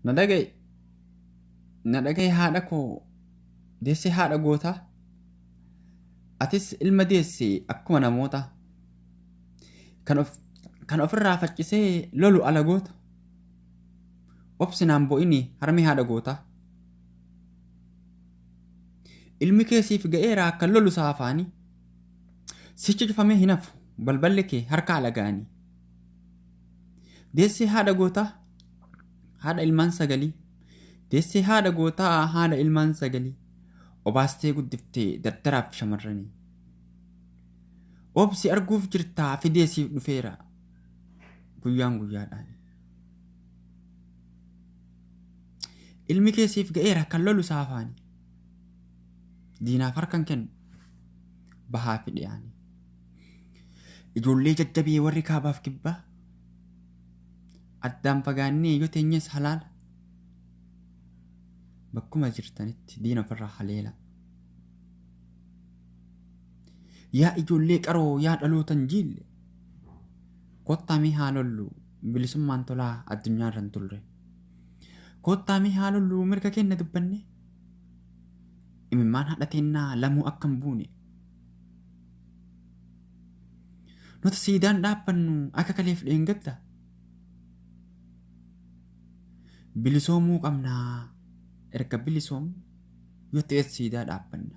Na dhaga'i, na dhaga'i haadha koo deessee haadha gootaa. Atis ilma deesse akkuma namoota. Kan ofirraa faccisee lolu alagoota. Obsi naan bo'ini harmi haadha gootaa. Ilmi kee siif ga'eera akka lolu saafaanii. Sichi cufamee hin hafu balballi kee harka alagaanii. Deessee haadha gootaa haadha ilmaan sagalii. Deessee haadha gootaa haadha ilmaan sagalii. Obaastee guddiftee dardaraaf shamarranii. Obsi arguuf jirtaa fidee siif dhufeera guyyaan guyyaadhaan. Ilmi kee siif ga'eera kan lolu saafaani. Diinaaf harka hin kennu bahaa fi dhiyaani. Ijoollee jajjabee warri kaabaaf kibbaa addaan fagaannee yoo teenyes halaala. Bakkuma jirtanitti diina ofirraa haleela. Yaa ijoollee qaroo yaa dhaloota hin jiille. Kottaa mee haa lollu bilisummaan tolaa addunyaa irra hin turre. Kottaa mee haa lollu mirga keenya dubbanne. Imimmaan haadha teennaa lamuu akka hin buune. Nuti siidaan dhaabbannu akka kaleef dheengadda. Bilisoomuu qabnaa erga bilisoomne yoo ta'es siidaa dhaabbanna.